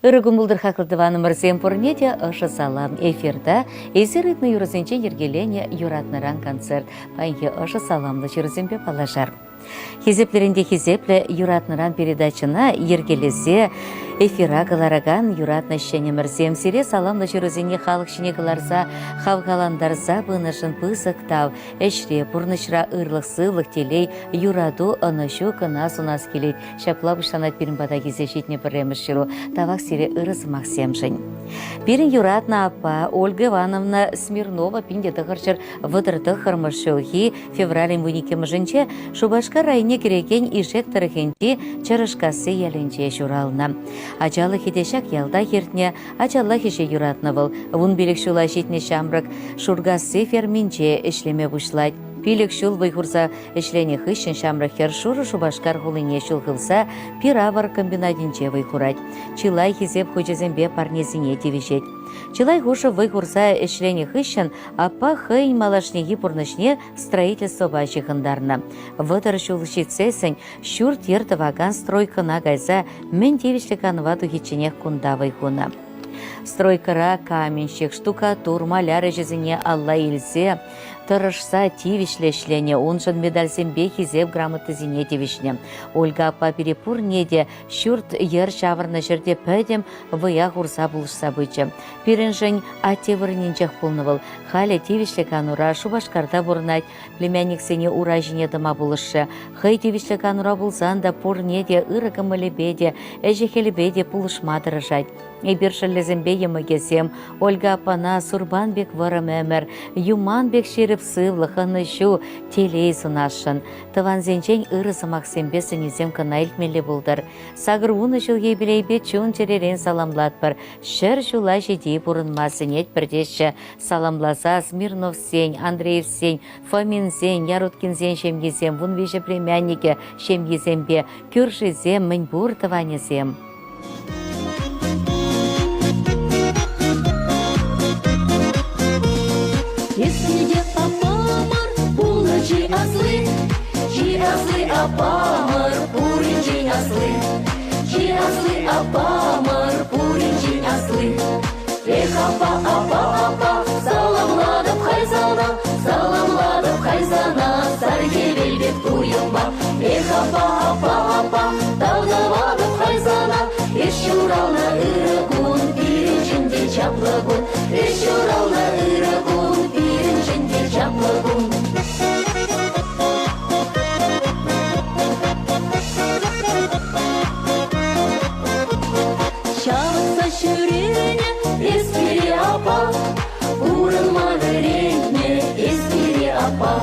Ырӑ кун пултӑр, хаклӑ тӑванӑмӑрсем, пурне те ӑшӑ салам. Эфирта эсир ыйтнӑ юрӑсенчен йӗркеленӗ Юратнӑран концерт. Паянхи ӑшӑ саламлӑ ҫырусемпе паллашар. Хисеплӗрен те хисеплӗ Юратнӑран передачӑна йӗркелесе эфира кӑларакан юратнӑ ӗҫченӗмӗрсем сире саламлӑ ҫырусене халӑх ҫине кӑларса хавхалантарса пынӑшӑн пысӑк тав. Ӗҫре, пурнӑҫра ырлӑх-сывлӑх, телей, юрату, ӑнӑҫу кӑна сунас килет. Ҫапла пуҫланать пирӗн пата килсе ҫитнӗ пӗрремӗш ҫыру. Тавах сире ырӑ сӑмахсемшӗн. Пирӗн юратнӑ аппа Ольга Ивановна Смирнова 1939 ҫулхи февралӗн 12-мӗшӗнче Шупашкар районне кӗрекен Ишек тӑрӑхӗнчи Чӑрӑшкасси ялӗнче ҫуралнӑ. Ачалӑхӗ те ҫак ялтах иртнӗ, ачаллах ӗҫе юратнӑ вӑл. 15 ҫула ҫитнӗ ҫамрӑк Шуркасси ферминче ӗҫлеме пуҫлать. Пилӗк ҫул вӑй хурса Ӗҫленӗ хыҫҫӑн ҫамрӑк хӗр шурӑ Шупашкар хулине ҫул хывса пир-авӑр комбинатӗнче вӑй хурать. Чылай хисеп хучӗсемпе парнесене тивӗҫет. Чылай хушӑ вӑй хурса ӗҫленӗ хыҫҫӑн аппа хӑйӗн малашнехи пурнӑҫне строительствӑпа ҫыхӑнтарнӑ. 30 ҫул ҫитсессӗн ҫурт-йӗр тӑвакан стройкӑна кайса мӗн тивӗҫлӗ канӑва тухичченех кунта вӑй хунӑ. Стройкӑра каменщик, штукатур, маляр ӗҫӗсене алла илсе Тӑрӑшса тивӗҫлӗ ӗҫленӗ, уншӑн медальсемпе хисеп грамотисене тивӗҫнӗ. Ольга аппа пире пурне те ҫурт-йӗр ҫавӑрнӑ ҫӗрте пӗтӗм вӑя хурса пулӑшса пычӗ. Пирӗншӗн атте вырӑнӗнчех пулнӑ вӑл. Халӗ тивӗҫлӗ канура Шупашкарта пурӑнать, племянниксене ура ҫине тӑма пулӑшрӗ. Хӑй тивӗҫлӗ канура пулсан та пурне те ырӑ кӑмӑлӗпе те, ӗҫӗ-хӗлӗпе те пулӑшма тӑрӑшать. Эпир шӑллӗсемпе йӑмӑкӗсем Ольга аппана сурпан пек вӑрӑм ӗмӗр, юман пек ҫирӗп сывлӑх, ӑнӑҫу, телей сунасшӑн. Тӑвансенчен ырӑ сӑмахсемпе сӗнӳсем кӑна илтмелле пултӑр. 80 ҫулхи юбилейпе чун-чӗререн саламлатпӑр, 100 ҫула ҫити пурӑнма сӗнетпӗр теҫҫӗ саламласа Смирновсен, Андреевсен, Фоминсен, Яруткинсен ҫемйисем, 13 племянникӗ ҫемйисемпе кӳршисем, мӗнпур тӑванӗсем. Эсӗ аппамӑр пулнӑ чи асли, чи асли аппамӑр пуринчен асли, чи асли аппамӑр пуринчен асли. Эх, аппа, аппа, аппа, саламлатӑп хай сана, саламлатӑп хай сана, сар хӗвел пек туйӑмпа. Эх, аппа, аппа, аппа, тав тӑватӑп хай сана, эс ҫуралнӑ ырӑ кун пирӗншӗн те чаплӑ кун, эс ҫуралнӑ ырӑ кун пирӗншӗн те чаплӑ кун. Ҫавӑтса ҫӳренӗ эс пире аппа, пурӑнма вӗрентнӗ эс пире аппа,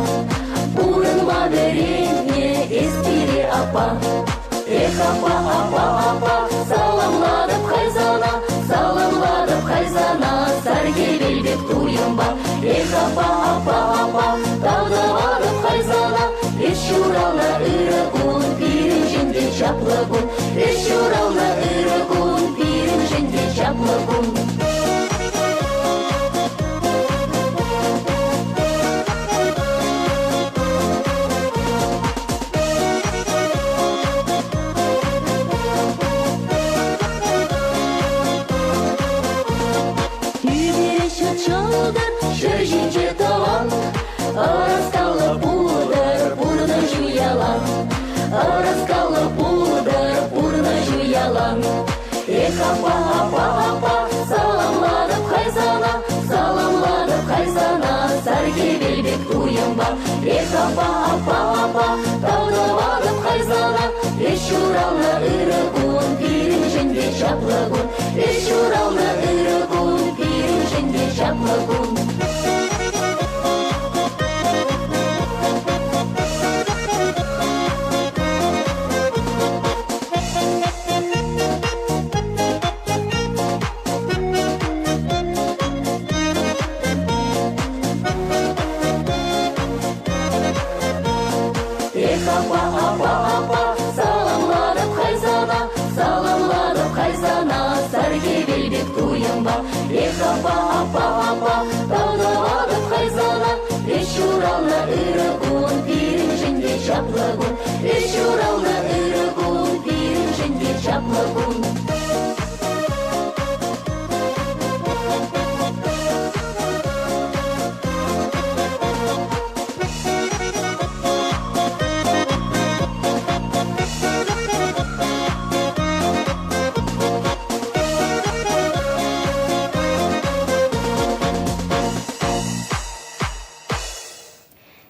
пурӑнма вӗрентнӗ эс пире аппа. Эх, аппа, аппа, аппа, саламлатӑп хай сана, саламлатӑп хай сана, сар хӗвел пек туйӑмпа. Эх, аппа, аппа, аппа, тав тӑватӑп хай сана, эс ҫуралнӑ ырӑ кун пирӗншӗн те чаплӑ кун. Эс ҫуралнӑ ырӑ кун пирӗншӗн те чаплӑ кун. Тӳпере ҫут ҫӑлтӑр, ҫӗр ҫинче тӑван, ӑраскаллӑ пултӑр пурнӑҫу ялан. Ӑраскаллӑ пултӑр пурнӑҫу ялан. Эх, аппа, аппа, аппа, саламлатӑп хай сана, саламлатӑп хай сана, сар хӗвел пек туйӑмпа. Эх, аппа, аппа, аппа, тав тӑватӑп хай сана, эс ҫуралнӑ ырӑ кун пирӗншӗн те чаплӑ кун, эс ҫуралнӑ ырӑ кун пирӗншӗн те чаплӑ кун. Эх, аппа, аппа, аппа, саламлатӑп хай сана, саламлатӑп хай сана, сар хӗвел пек туйӑмпа. Эх, аппа, аппа, аппа, тав тӑватӑп хай сана, эс ҫуралнӑ ырӑ кун пирӗншӗн те чаплӑ кун, эс ҫуралнӑ ырӑ кун пирӗншӗн те чаплӑ кун.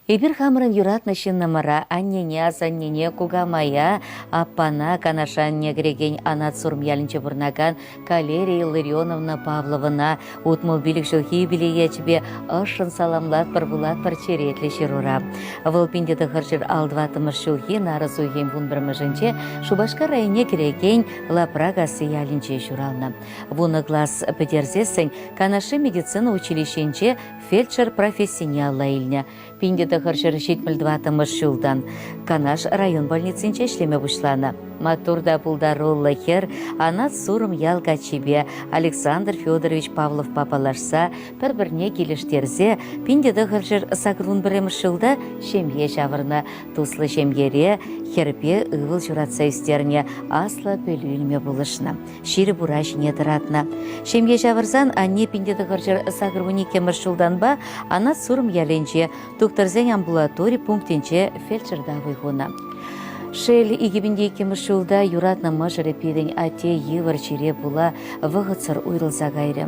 Эпир хамӑрӑн юратнӑ ҫыннӑмӑра, аннене, асаннене, кукамая, аппана, Канаша анне кӗрекен Анат Сурӑм ялӗнче пурӑнакан Калерия Илларионовна Павловӑна 65 ҫулхи юбилей ячӗпе ӑшшӑн саламлатпӑр вулатпӑр черетлӗ ҫырура. Вӑл 1954 ҫулхи нарӑс уйӑхӗн вунпӗрмӗшӗнче Шупашкар районне кӗрекен Лапракасси ялӗнче ҫуралнӑ. Вунӑ класс пӗтерсессӗн Канашри медицина училищинче фельдшер профессине алла илнӗ. 1974 ҫултан Канаш район больницинче ӗҫлеме пуҫланӑ. Маттур та пултаруллӑ хӗр Анат Сурӑм ял каччипе Александр Федорович Павловпа паллашса пӗр-пӗрне килӗштерсе 1981 ҫулта ҫемье ҫавӑрнӑ. Туслӑ ҫемьере хӗрпе ывӑл ҫуратса ӳстернӗ, аслӑ пӗлӳ илме пулӑшнӑ. Ҫирӗп ура ҫине тӑратнӑ. Ҫемье ҫавӑрсан анне 1982 ҫултанпа Анат Сурӑм ялӗнче тухтӑрсен амбулатори пунктӗнче фельдшерта вӑй хунӑ. Шел, 2002 ҫулта юратнӑ мӑшӑрӗ пирӗн атте йывӑр чире пула вӑхӑтсӑр уйрӑлса кайрӗ.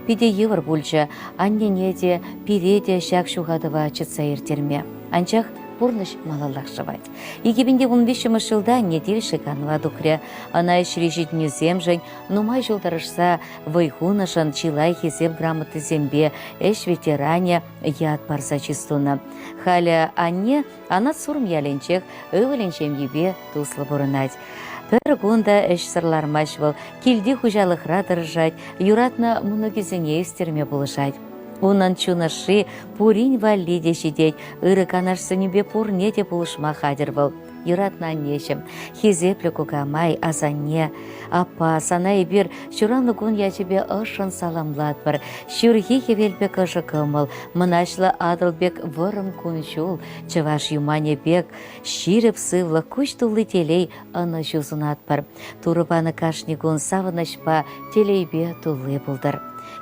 Питӗ йывӑр пулчӗ аннене те, пире те ҫак ҫухатӑва чӑтса ирттерме. Анчах пурнӑҫ малаллах шӑвать. 2013 ҫулта анне тивӗҫлӗ канӑва тухрӗ. Ӑна ӗҫри ҫитӗнӳсемшӗн нумай ҫул тӑрӑшса вӑй хунӑшӑн чылай хисеп грамотисемпе ӗҫ ветеранӗ ят парса чыс тунӑ. Халӗ анне Анат Сурӑм ялӗнчех ывӑлӗн ҫемйипе туслӑ пурӑнать. Пӗр кун та ӗҫсӗр лармасть вӑл, килти хуҫалӑхра тӑрӑшать, юратнӑ мӑнукӗсене ӳстерме пулӑшать. Унӑн чун ӑшши пурин валли те ҫитет, ырӑ канашсенипе пурне те пулӑшма хатӗр вӑл. Юратнӑ аннеҫӗм, хисеплӗ кукамай, асанне, аппа, сана эпир ҫуралнӑ кун ячӗпе ӑшшӑн саламлатпӑр. Ҫурхи хӗвел пек ӑшӑ кӑмӑл, мӑнаҫлӑ Атӑл пек вӑрӑм кун-ҫул, чӑваш юманӗ пек ҫирӗп сывлӑх, куҫ тулли телей, ӑнӑҫу сунатпӑр. Турӑ панӑ кашни кун савӑнӑҫпа, телейпе тулли пултӑр.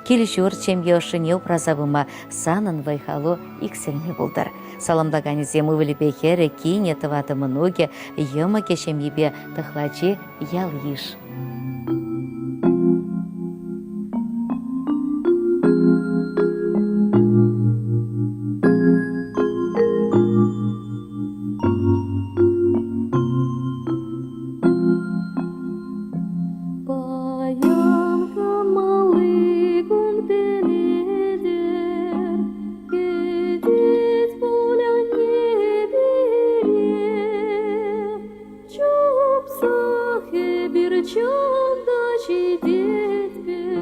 Кил-ҫурт ҫемье ӑшшине упраса пыма санӑн вӑй-халу иксӗлми пултӑр. Саламлаканӗсем ывӑлӗпе хӗрӗ, кинӗ, тӑватӑ мӑнукӗ, йӑмӑкӗ ҫемйипе тӑхлачи ял-йыш. Паян кӑмӑлли кун пӗлетӗр, кӗтет пуль анне пире. Чупсах эпир чӑн та ҫитетпӗр,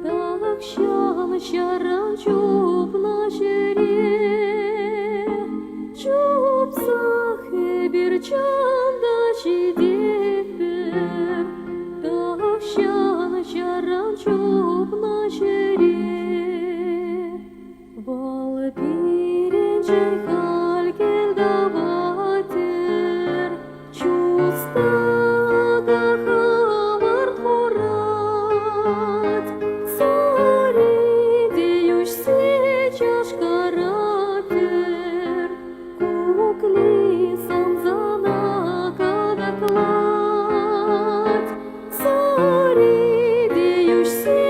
тахҫан ҫаран чупнӑ ҫӗре. Чупсах эпир чӑн та ҫитетпӗр, тахҫан ҫаран чупнӑ ҫӗре. Вӑл пирӗншӗн халь кӗл тӑвать-тӗр, чуста та хӑвӑрт хурать. Сари те йӳҫсе чашкӑрать-тӗр, кукли сӑмсана катаклать. Сари те йӳҫсе.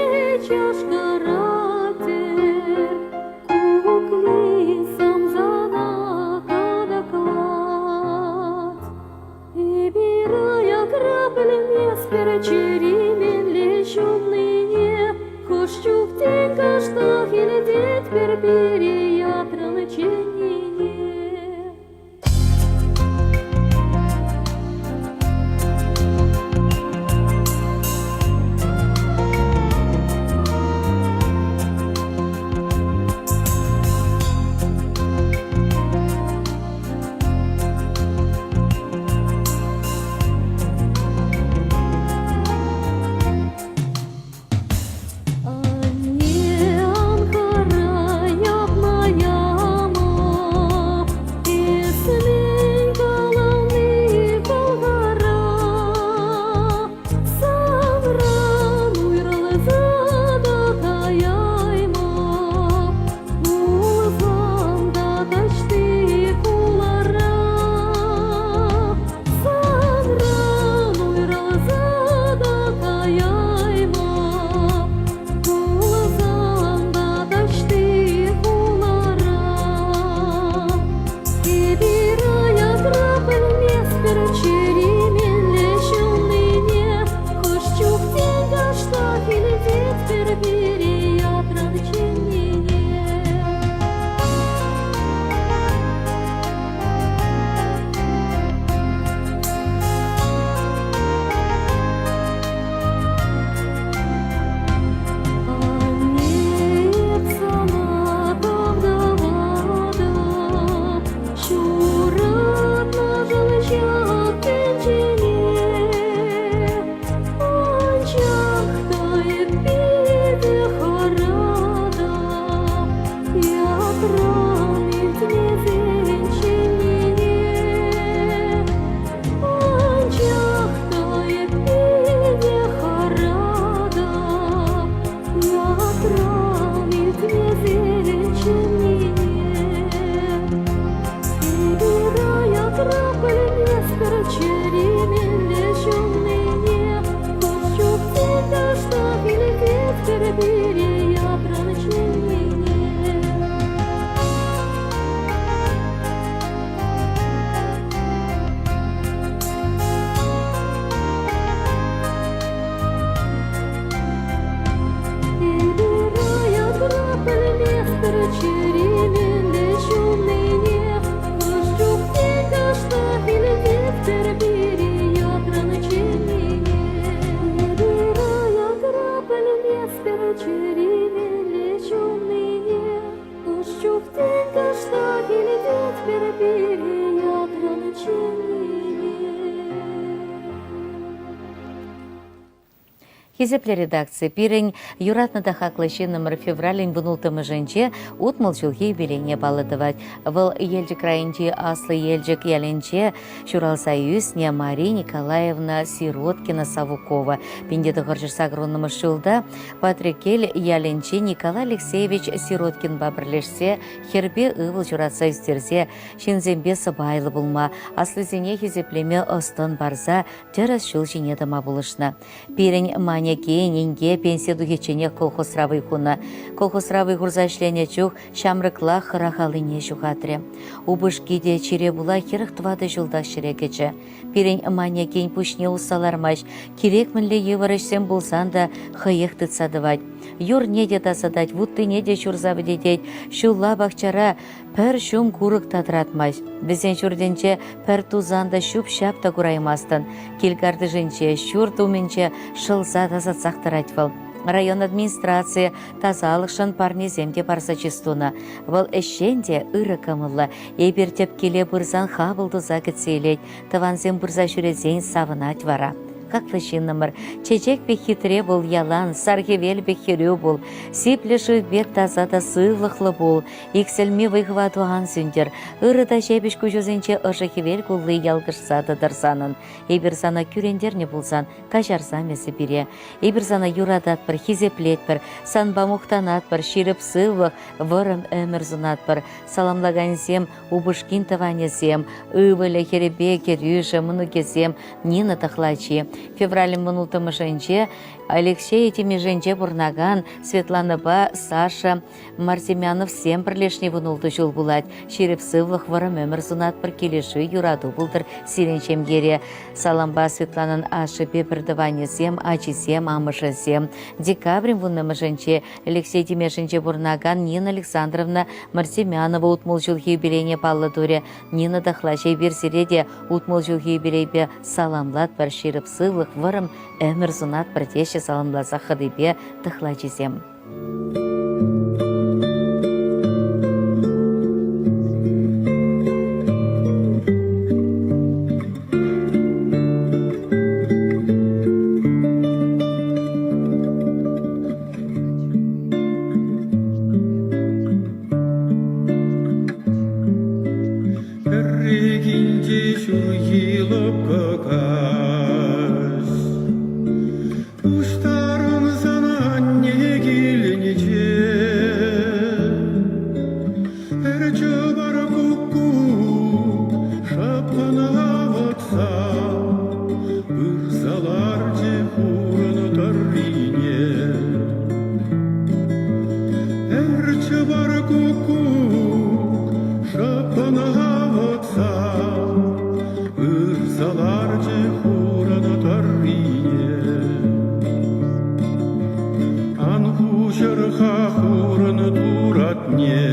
Хисеплӗ редакци, пирӗн юратнӑ та хаклӑ ҫыннӑмӑр февралӗн вунулттӑмӗшӗнче 60 ҫулхи юбилейне паллӑ тӑвать. Вӑл Елчӗк районӗнчи Аслӑ Елчӗк ялӗнче ҫуралса ӳснӗ Мария Николаевна Сироткина Савукова. 1980 ҫулта Патреккел ялӗнчи Николай Алексеевич Сироткинпа пӗрлешсе хӗрпе ывӑл ҫуратса ӳстерсе ҫынсемпе сӑпайлӑ пулма, аслисене хисеплеме ӑс-тӑн парса тӗрӗс ҫул ҫине тӑма пулӑшнӑ. Пирӗн Маня инке пенси тухичченех колхозра вӑй хунӑ. Колхозра вӑй хурса ӗҫленӗ чух ҫамрӑклах хӑрах аллине ҫухатрӗ. Упӑшки те чире пула 44 ҫултах ҫӗре кӗчӗ. Пирӗн Маня кин пуҫне усса лармасть, кирек мӗнле йывӑр ӗҫсем пулсан та хӑех тытса тӑвать. Юрне те тасатать, вуттине те ҫурса вӗтетет, ҫулла пахчара пӗр ҫум курӑк та тӑратмасть. Вӗсен ҫуртӗнче пӗр тусан та ҫӳп-ҫап та кураймастӑн. Кил картишӗнче, ҫурт умӗнче шӑлса тасатсах тӑрать вӑл. Район администрацийӗ тасалӑхшӑн парнесем те парса чыс тунӑ. Вӑл ӗҫчен те ырӑ кӑмӑллӑ. Эпир тӗп киле пырсан хапӑл туса кӗтсе илет. Тӑвансем пырса ҫӳресен савӑнать вара. Хаклӑ ҫыннӑмӑр, чечек пек хитре пул ялан, сар хӗвел пек хӗрӳ пул, сиплӗ шыв пек таса та сывлӑхлӑ пул, иксӗлми вӑй-хӑвату ан сӳнтер, ырӑ та ҫепӗҫ куҫусенче ӑшӑ хӗвел кулли ялкӑшса тӑтӑр санӑн. Эпир сана кӳрентернӗ пулсан, каҫарсам эсӗ пире. Эпир сана юрататпӑр, хисеплетпӗр, санпа мухтанатпӑр, ҫирӗп сывлӑх, вӑрӑм ӗмӗр сунатпӑр. Саламлакансем упӑшкин тӑванӗсем, ывӑлӗ, хӗрӗпе кӗрӳшӗ, мӑнукӗсем Нина Тӑхлачи. Февралӗн вунулттӑмӗшӗнче Алексей Тимешӗнче пурӑнакан Светланӑпа Саша Мартемьяновсем пӗрлешни вунултӑ ҫул пулать. Ҫирӗп сывлӑх, вӑрӑм ӗмӗр сунатпӑр, килӗшӳ, юрату пултӑр сирӗн ҫемьере. Салампа Светланӑн ашшӗпе пӗртӑванӗсем, ачисем, амӑшӗсем. Декабрӗн вуннӑмӗшӗнче Алексей Тимешӗнче пурӑнакан Нина Александровна Мартемьянова 60 ҫулхи юбилейне паллӑ турӗ. Нина Тӑхлаҫ, эпир сире те 60 ҫулхи юбилейпе саламлатпӑр, ҫирӗп сывлӑх, вӑрӑм ӗмӗр сунатпӑр теҫҫӗ саламласа хӑтипе тӑхлачисем. Пӗррехинче ҫурхи лӑпкӑ каҫ Пуҫтарӑнсан анне килӗнче Пӗр чӑпар куккук шӑппӑн авӑтса Пырса ларчӗ хурӑн тӑррине. Пӗр чӑпар куккук шӑппӑн авӑтса Пырса ларчӗ хурӑн тӑррине. Ан хуҫӑр-ха хурӑн туратне,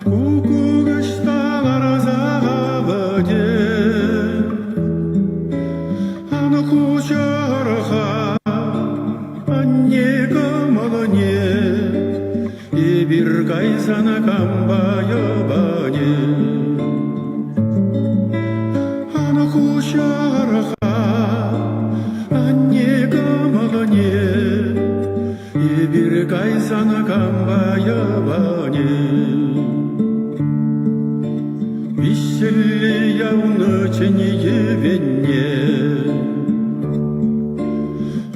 Куккук ӑҫта ларса авӑтӗ? Ан хуҫӑр-ха анне кӑмӑлне, Эпир кайсан кампа йӑпанӗ? Ан хуҫӑр-ха анне кӑмӑлне, Эпир кайсан кампа йӑпанӗ? Виҫҫӗлле явнӑ чӗн йӗвенне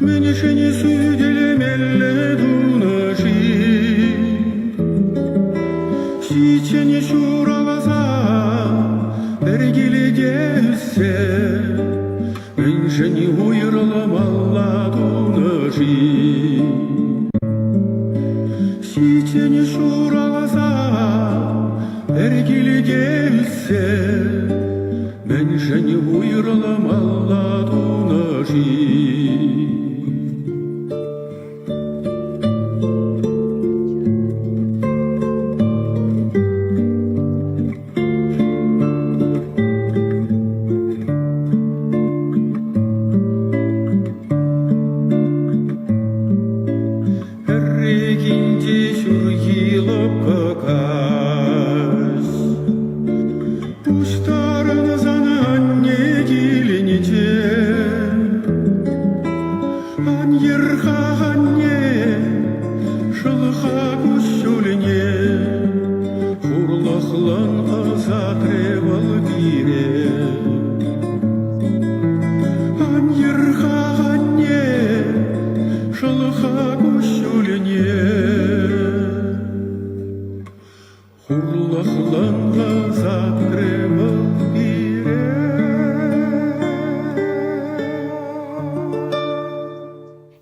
Мӗншӗн сӳтӗлмелле тунӑ-ши? Ҫиччӗн ҫуралса пӗр килте ӳссе Мӗншӗн уйрӑлмалла тунӑ-ши? Ҫиччӗн ҫуралса пӗр килте ӳссе Мӗншӗн уйрӑлмалла тунӑ-ши? Пӗррехинче ҫурхи лӑпкӑ каҫ Пуҫтарӑнсан анне килӗнче. йӗр-ха, анне, шӑл-ха куҫҫульне, хурлӑхлӑн ӑсатрӗ вӑл пире. Ан йӗр-ха, анне, шӑл-ха куҫҫульне. Хурлӑхлӑн ӑсатрӗ вӑл пире.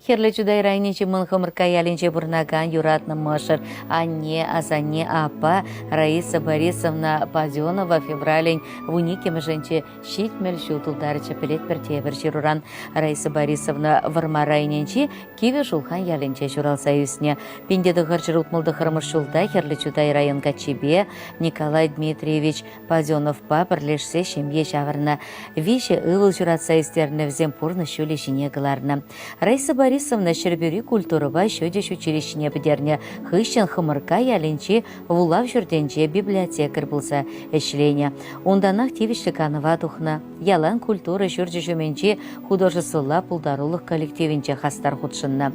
Хӗрлӗ Чутай районӗнчи Мӑн Хӑмӑркка ялӗнче пурӑнакан юратнӑ мӑшӑр, анне, асанне, аппа Раиса Борисовна Паденова февралӗн 12-мӗшӗнче 70 ҫул тултарчӗ, пӗлетпӗр тепӗр ҫыруран. Раиса Борисовна Вӑрмар районӗнчи Кивӗ Шулхан ялӗнче ҫуралса ӳснӗ. 1969 ҫулта Хӗрлӗ Чутай район каччипе Николай Дмитриевич Паденовпа пӗрлешсе ҫемье ҫавӑрнӑ. Виҫӗ ывӑл ҫуратса ӳстернӗ вӗсем пурнӑҫ ҫулӗ ҫине кӑларнӑ. Раиса Борисовна Ҫӗрпӳри культурӑпа ҫутӗҫ училищине пӗтернӗ хыҫҫӑн Хӑмӑркка ялӗнчи вулав ҫуртӗнче библиотекарь пулса ӗҫленӗ. Унтанах тивӗҫлӗ канӑва тухнӑ. Ялан культура ҫурчӗ ҫумӗнчи художествӑлла пултарулӑх коллективӗнче хастар хутшӑннӑ.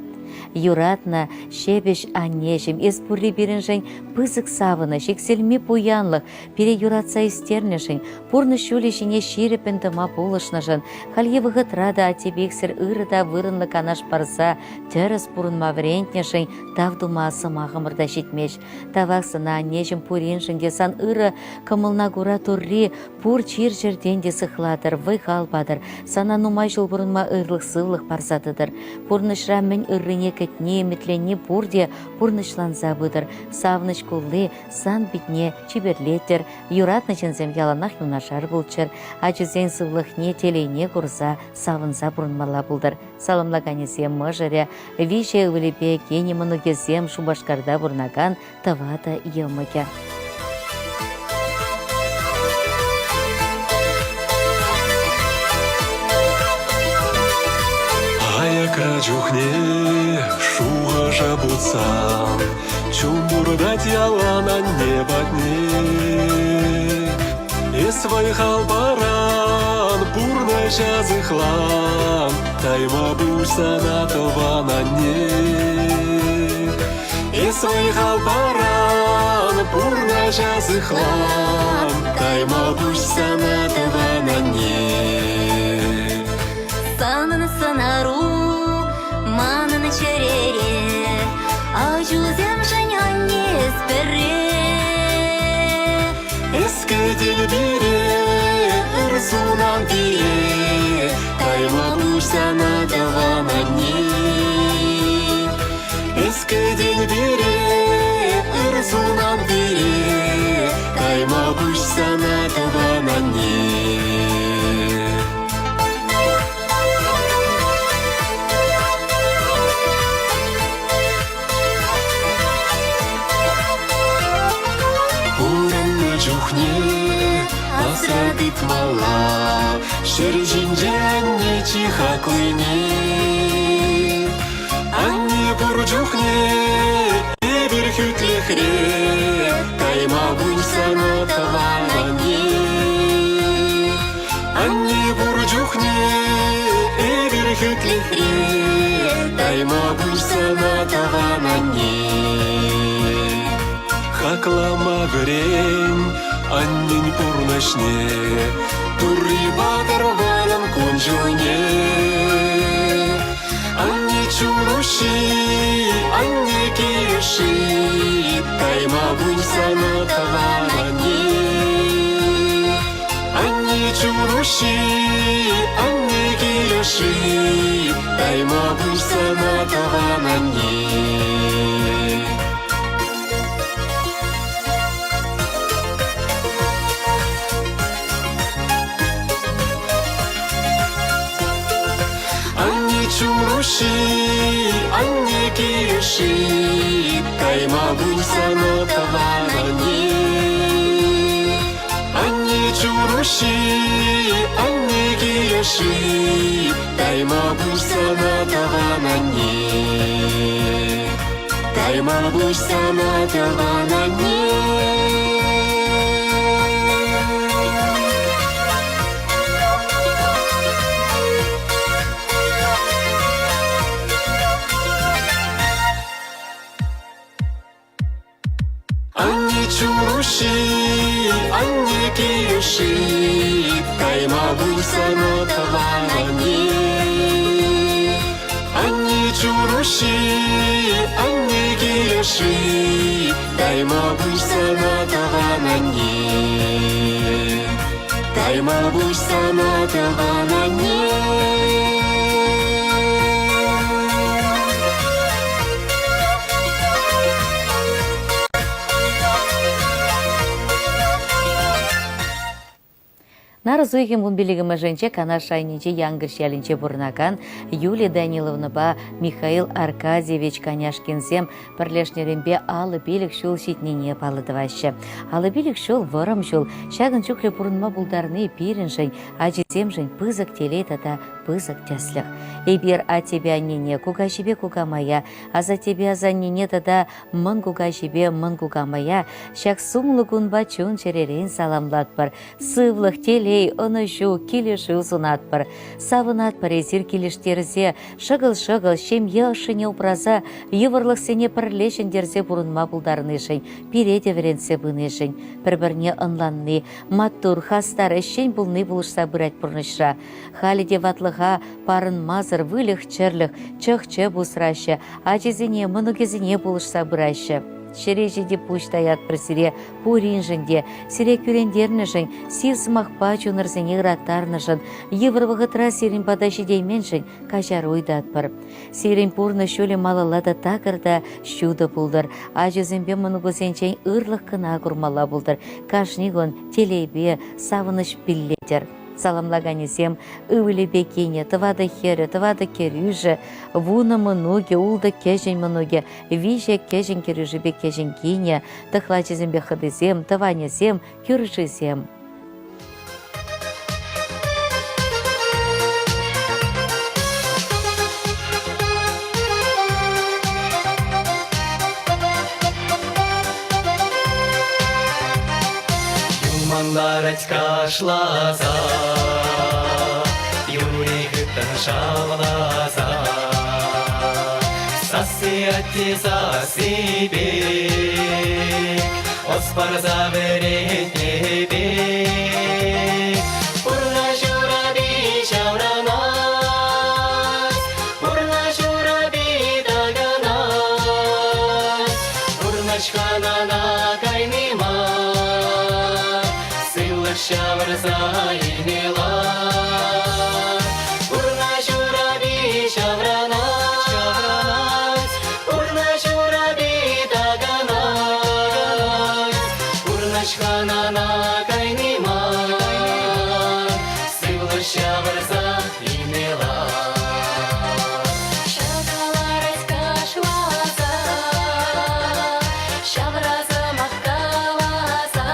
Юратнӑ, ҫепӗҫ аннеҫӗм, эс пурри пирӗншӗн пысӑк савӑнӑҫ, иксӗлми пуянлӑх, пире юратса ӳстернӗшӗн, пурнӑҫ ҫулӗ ҫине ҫирӗппӗн тӑма пулӑшнӑшӑн, хальхи вӑхӑтра та аттепексӗр ырӑ та вырӑнлӑ канаш парса тӗрӗс пурӑнма вӗрентнӗшӗн тав тума сӑмахӑмӑр та ҫитмест. Тавах сана, аннеҫӗм, пуриншӗн те сан ырӑ кӑмӑлна кура Турри пур чир-чӗртен те сыхлатӑр, вӑй-хал патӑр, сана нумай ҫул пурӑнма ырлӑх-сывлӑх парса тӑтӑр. Пурнӑҫра мӗн ыррине кӗтни, ӗмӗтленни пурте пурнӑҫланса пытӑр. Савӑнӑҫ кулли сан питне чиперлеттӗр, юратнӑ ҫынсем яланах юнашар пулччӑр, ачусен сывлӑхне, телейне курса савӑнса пурӑнмалла пултӑр. Саламлаканӗсем мӑшӑрӗ, виҫӗ ывӑлӗпе кинӗ мӑнукӗсем Шупашкарта пурӑнакан тӑватӑ йӑмӑкӗ. Аякра чухне шухӑша путсан Чун туртать ялан анне патне. Эс вӑй-хал паран, пурнӑҫа сыхлан, Тайма пуҫ сана тӑван анне. Эс вӑй-хал паран, пурнӑҫа сыхлан, Тайма пуҫ сана тӑван анне. Санӑн сӑнару манӑн чӗрере, Ачусемшӗн анне эс пӗрре. Эс кӗтен пире, ыр сунан пире, Тайма пуҫ сана тӑван анне. Эс кӗтен пире, ыр сунан пире, Тайма пуҫ сана тӑван анне. Пурӑннӑ чухне асра тытмалла ҫӗр ҫинче анне чи хаклине. Анне пур чухне эпир хӳтлӗхре, тайма пуҫ сана тӑван анне. Анне пур чухне эпир хӳтлӗхре, тайма пуҫ сана тӑван анне. Хаклама вӗрен аннен пурнӑҫне, Турри патӑр вӑрӑм кун-ҫулне. Анне чун-уҫҫи, анне килӗши, тайма пуҫ сана тӑван анне. Анне чун-уҫҫи, анне килӗши, тайма пуҫ сана тӑван анне. Анне чун-уҫҫи, анне килӗши, тайма пуҫ сана тӑван анне. Анне чун-уҫҫи, анне килӗши, тайма пуҫ сана тӑван анне. Тайма пуҫ сана тӑван анне. чуруши, анне килӗши, тайма пуҫ сана тӑван анне. Анне чуруши, анне килӗши, тайма пуҫ сана тӑван анне. Тайма пуҫ сана тӑван анне. Нарӑс уйӑхӗн вунпиллӗкмӗшӗнче Канаш районӗнчи Янкӑлч ялӗнче пурӑнакан Юлия Даниловнӑпа Михаил Аркадьевич Коняшкинсем пӗрлешнӗренпе 55 ҫул ҫитнине паллӑ тӑваҫҫӗ. 55 ҫул вӑрӑм ҫул. Ҫакӑн чухлӗ пурӑнма пултарни пирӗншӗн, ачисемшӗн пысӑк телей тата пысӑк тӗслӗх. Эпир аттепе аннене, кукаҫипе кукамая, асаттепе асаннене тата мӑн кукаҫипе мӑн кукамая ҫак сумлӑ кунпа чун-чӗререн саламлатпӑр. Сывлӑх, телей, ӑнӑҫу, килӗшӳ сунатпӑр. Савӑнатпӑр эсир килӗштерсе, шӑкӑл-шӑкӑл ҫемье ӑшшине упраса йывӑрлӑхсене пӗрле ҫӗнтерсе пурӑнма пултарнишӗн, пире те вӗрентсе пынишӗн, пӗр-пӗрне ӑнланни, маттур, хастар, ӗҫчен пулни пулӑшса пырать пурнӑҫра. Халӗ те ватлӑха парӑнмасӑр выльӑх-чӗрлӗх, чӑх-чӗп усраҫҫӗ, ачисене, мӑнукӗсене пулӑшса пыраҫҫӗ. Ҫӗре ҫити пуҫ таятпӑр сире пуриншӗн те, сире кӳрентернӗшӗн, сив сӑмахпа чунӑрсене ыраттарнӑшӑн, йывӑр вӑхӑтра сирӗн пата ҫитейменшӗн каҫару ыйтатпӑр. Сирӗн пурнӑҫ ҫулӗ малалла та такӑр та ҫутӑ пултӑр, ачусемпе мӑнукусенчен ырлӑх кӑна курмалла пултӑр, кашни кун телейпе савӑнӑҫ пиллетӗр. Саламлаканӗсем ывӑлӗпе кинӗ, тӑватӑ хӗрӗ, тӑватӑ кӗрӳшӗ, вунӑ мӑнукӗ, ултӑ кӗҫӗн мӑнукӗ, виҫӗ кӗҫӗн кӗрӳшӗпе кӗҫӗн кинӗ, тӑхлачӗсемпе хӑтисем, тӑванӗсем, кӳршисем. Юман ларать кашласа, Юри хыттӑн шавласа. Сасси атте сасси пек, Ӑс парса вӗрентнӗ пек. Пурнӑҫ урапи ҫаврӑнать, Пурнӑҫ урапи такӑнать. Пурнӑҫ хӑнана кайни мар, Сывлӑш ҫавӑрса илме лар. Пурнӑҫ урапи ҫаврӑнать, ҫаврӑнать, Пурнӑҫ урапи такӑнать. Пурнӑҫ хӑнана кайни мар, Сывлӑш ҫавӑрса илме лар. Ҫакаларать кашласа, ҫавра сӑмах каласа.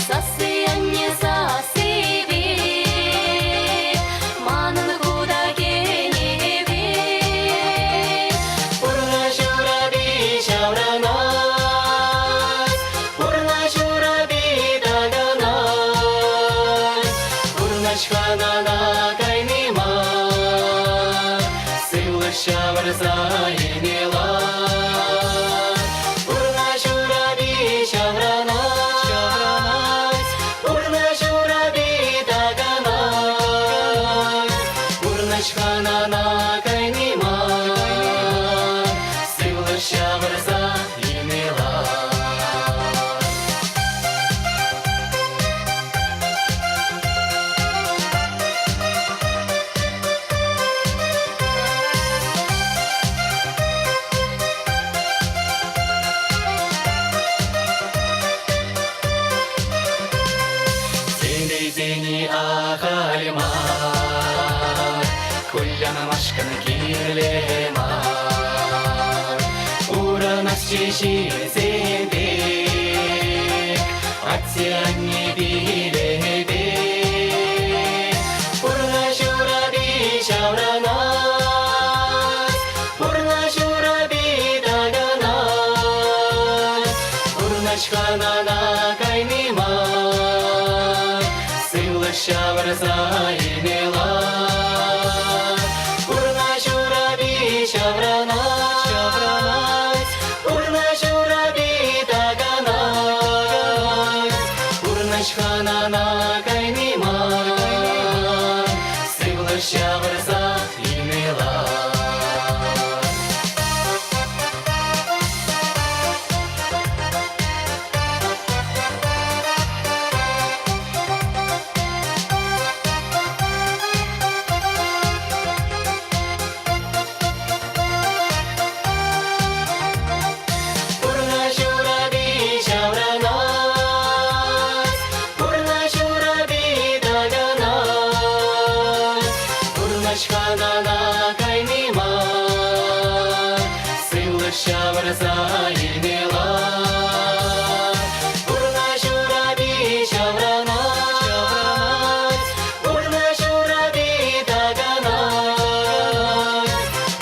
Сасси анне сасси пек, манӑн хута кӗнӗ пек. Пурнӑҫ урапи ҫаврӑнать, пурнӑҫ урапи такӑнать. Пурнӑҫ хӑнана кайни мар, сывлӑш ҫавӑрса илме лар. Пурнӑҫ урапи ҫаврӑнать, ҫаврӑнать, пурнӑҫ урапи такӑнать. Пурнӑҫ хӑнана кайни мар, сывлӑш ҫавӑрса илме лар. Телейсене ахаль мар, кулянмашкӑн кирлӗ мар. Пурӑнасчӗ ҫынсем пек, атте-анне пилӗпе. Пурнӑҫ урапи ҫаврӑнать, пурнӑҫ урапи такӑнать. Пурнӑҫ хӑнана кайни мар, сывлӑш ҫавӑрса илме лар. Пурнӑҫ урапи ҫаврӑнать, ҫаврӑнать, пурнӑҫ урапи такӑнать. Пурнӑҫ-ханана кайни мар, Сывлӑш ҫавӑрса илме лар. Пурнӑҫ урапи ҫаврӑнать, Пурнӑҫ урапи такӑнать.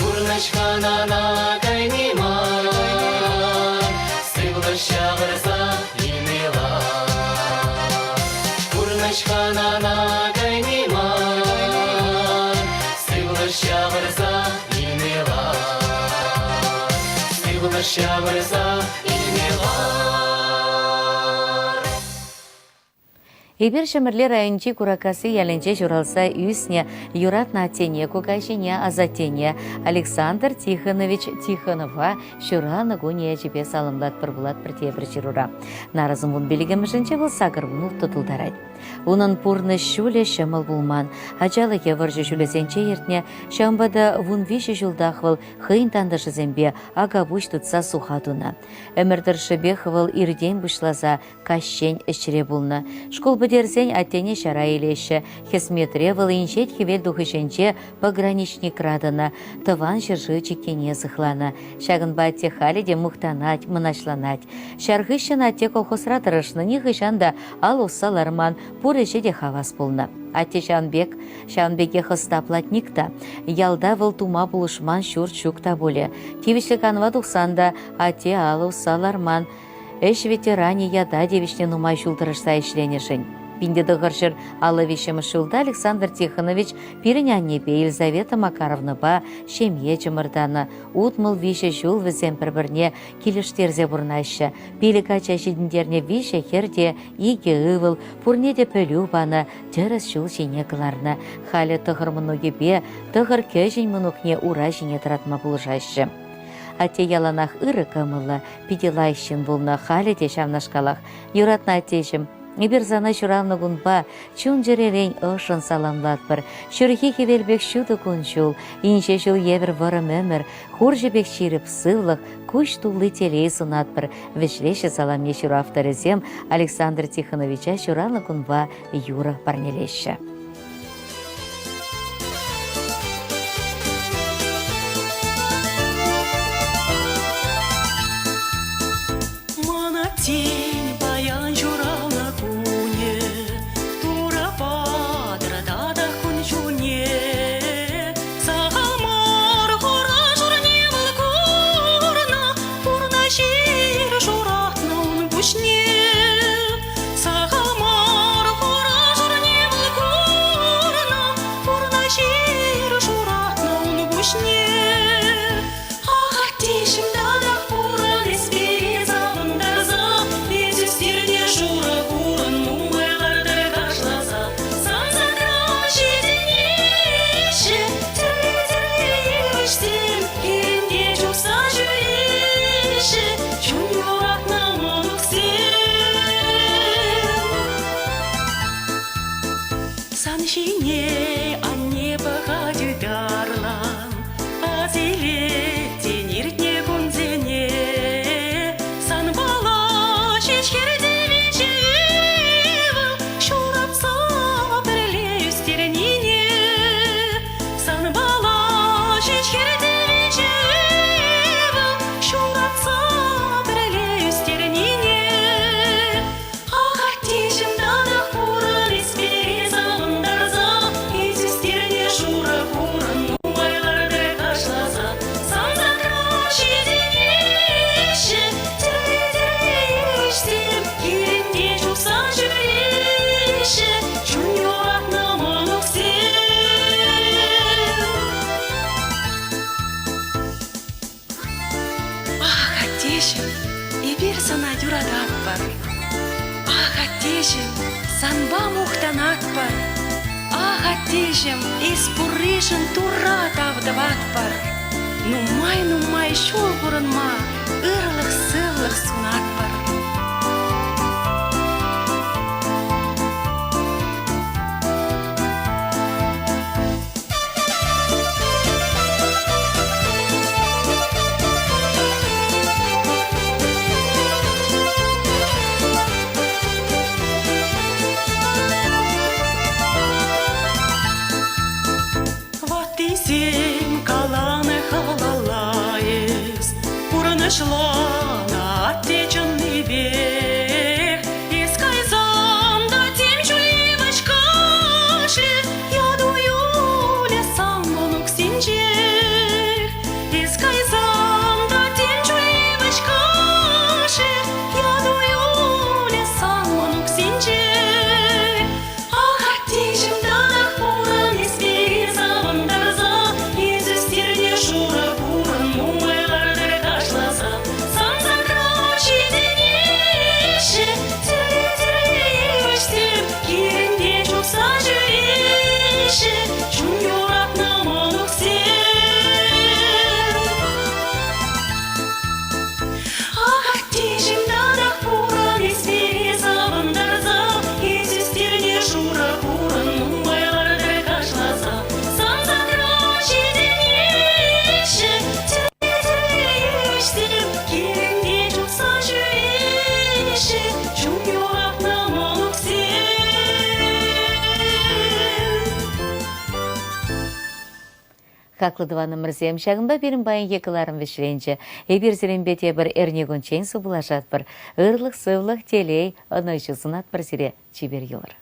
Пурнӑҫ-ханана кайни мар, Сывлӑш ҫавӑрса илме лар. Пурнӑҫ ханана кайни мар, Сывлӑш ҫавӑрса илме лар. Сывлӑш ҫавӑрса илме лар. Эпир Ҫӗмӗрле районӗнчи Кураккасси ялӗнче ҫуралса ӳснӗ юратнӑ аттене, кукаҫине, асаттене Александр Тихонович Тихонова ҫуралнӑ кунӗ ячӗпе саламлатпӑр пулатпӑр тепӗр ҫырура. Нарӑсӑн вунпиллӗкмӗшӗнче вӑл 86 тултарать. Унӑн пурнӑҫ ҫулӗ ҫӑмӑл пулман. Ачалӑхӗ вӑрҫӑ ҫулӗсенче иртнӗ, ҫавӑнпа та 13 ҫултах вӑл хӑйӗн тантӑшӗсемпе акапуҫ тытса суха тунӑ. Ӗмӗр тӑршшӗпех вӑл иртен пуҫласа каҫчен ӗҫре пулнӑ. Шкул пӗтерсен аттене ҫара илеҫҫӗ. Хӗсметре вӑл инҫет хӗвел тухӑҫӗнче пограничникра тӑнӑ, тӑван ҫӗршыв чиккине сыхланӑ. Ҫакӑнпа атте халӗ те мухтанать, мӑнаҫланать. Ҫар хыҫҫӑн атте колхозра тӑрӑшнӑ, нихӑҫан та ал усса ларман, пур ӗҫе те хавас пулнӑ. Атте ҫавӑн пек, ҫавӑн пекех ӑста платник та. Ялта вӑл тума пулӑшман ҫурт ҫук та пулӗ. Тивӗҫлӗ канӑва тухсан та атте алӑ усса ларман. Ӗҫ ветеранӗ ята тивӗҫнӗ нумай ҫул тӑрӑшса ӗҫленӗшӗн. 1953 ҫулта Александр Тихонович пирӗн аннепе Елизавета Макаровнӑпа ҫемье чӑмӑртанӑ. 63 ҫул вӗсем пӗр-пӗрне килӗштерсе пурӑнаҫҫӗ. Пилӗк ача ҫитӗнтернӗ виҫӗ хӗр те икӗ ывӑл, пурне те пӗлӳ панӑ, тӗрӗс ҫул ҫине кӑларнӑ. Халӗ тӑхӑр мӑнукӗпе тӑхӑр кӗҫӗн мӑнукне ура ҫине тӑратма пулӑшаҫҫӗ. Атте яланах ырӑ кӑмӑллӑ, питӗ лайӑх ҫын пулнӑ, халӗ те ҫавнашкалах. Юратнӑ аттеҫӗм, эпир сана ҫуралнӑ кунпа чун-чӗререн ӑшшӑн саламлатпӑр. Ҫурхи хӗвел пек ҫутӑ кун-ҫул, инҫе ҫул евӗр вӑрӑм ӗмӗр, хурҫӑ пек ҫирӗп сывлӑх, куҫ тулли телей сунатпӑр, вӗҫлеҫҫӗ саламне ҫыру авторӗсем Александр Тихоновича ҫуралнӑ кунпа юрӑ парнелеҫҫӗ. Мана тин паян ҫуралнӑ кунӗ, Турӑ патӑр татах кун-ҫулне. Сахал мар хура-шурне вӑл курнӑ, Пурнӑҫ ир шуратнӑ ун пуҫне. Сахал мар хура-шурне вӑл курнӑ, Пурнӑҫ ир шуратнӑ ун пуҫне. Ах, аттеҫӗм, татах пурӑн эс пире савӑнтарса, Эс ӳстернӗ шурӑ хурӑн нумай лартӑр кашласа. Сан садра ҫитӗнеҫҫӗ тӗрлӗ-тӗрлӗ йывӑҫсем, Хирӗнте чупса ҫӳреҫҫӗ чун юратнӑ мӑнуксем. Сан ҫине анне пӑхать ытарлан, Асилет тен иртнӗ кунсене. Санпала ҫеҫ хӗрте виҫӗ ывӑл ҫуратса пӗрле ӳстернине. Санпала ҫеҫ хӗрте виҫӗ ывӑл ҫуратса пӗрле ӳстернине. Ах, аттеҫӗм, татах пурӑн эс пире савӑнтарса, Эс ӳстернӗ шурӑ хурӑн нумай лартрӗ кашласа. Сан садра ҫитӗнеҫҫӗ тӗрлӗ-тӗрлӗ йывӑҫсем, Килӗнте чупса ҫӳреҫҫӗ чун юратнӑ мӑнуксем. Ах, аттеҫӗм, эпир сана юрататпӑр. Ах, аттеҫӗм, санпа мухтанатпӑр. Ах, аттеҫӗм, эс пурришӗн Турра тав тӑватпӑр. Нумай-нумай ҫул пурӑнма ырлӑх-сывлӑх сунатпӑр. Ваттисем Ваттисем каланӑ халала эс, Пурнӑҫланӑ атте чӑннипех. Эс кайсан та тем чуль кашлӗ, Яту юлӗ сан мӑнуксенчех. Эс кайсан та тем чуль кашлӗ, Яту юлӗ сан мӑнуксенчех. Ах, аттеҫӗм, татах пурӑн эс пире савӑнтарса, Эс ӳстернӗ шурӑ хурӑн нумай лартӑр кашласа. Сан садра ҫитӗнеҫҫӗ тӗрлӗ-тӗрлӗ йывӑҫсем, Килӗнте чупса ҫӳреҫҫӗ чун юратнӑ мӑнуксем. Ах, аттеҫӗм, татах пурӑн эс пире савӑнтарса, Эс ӳстернӗ шурӑ хурӑн нумай лартӑр кашласа. Сан садра ҫитӗнеҫҫӗ тӗрлӗ йывӑҫсем, Килӗнте чупса ҫӳреҫҫӗ чун юратнӑ мӑнуксем. Хаклӑ тӑванӑмӑрсем, ҫакӑнпа пирӗн паянхи кӑларӑм вӗҫленчӗ. Эпир сирӗнпе тепӗр эрнекунччен сывпуллашатпӑр. Ырлӑх, сывлӑх, телей, ӑнӑҫу сунатпӑр сире. Чипер юлӑр.